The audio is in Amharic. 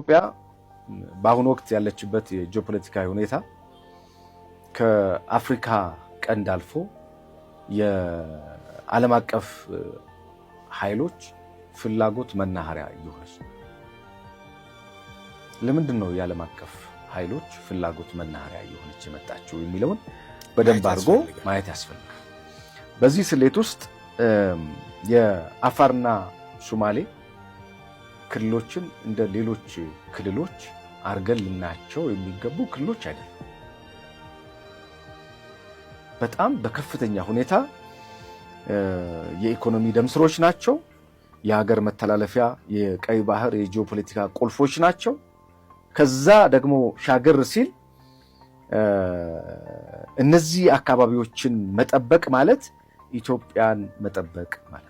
ኢትዮጵያ በአሁኑ ወቅት ያለችበት የጂኦፖለቲካዊ ሁኔታ ከአፍሪካ ቀንድ አልፎ የዓለም አቀፍ ኃይሎች ፍላጎት መናኸሪያ እየሆነች ነው። ለምንድን ነው የዓለም አቀፍ ኃይሎች ፍላጎት መናኸሪያ እየሆነች የመጣችው የሚለውን በደንብ አድርጎ ማየት ያስፈልጋል። በዚህ ስሌት ውስጥ የአፋርና ሱማሌ ክልሎችን እንደ ሌሎች ክልሎች አርገን ልናያቸው የሚገቡ ክልሎች አይደለም። በጣም በከፍተኛ ሁኔታ የኢኮኖሚ ደምስሮች ናቸው። የሀገር መተላለፊያ፣ የቀይ ባህር የጂኦፖለቲካ ቁልፎች ናቸው። ከዛ ደግሞ ሻገር ሲል እነዚህ አካባቢዎችን መጠበቅ ማለት ኢትዮጵያን መጠበቅ ማለት ነው።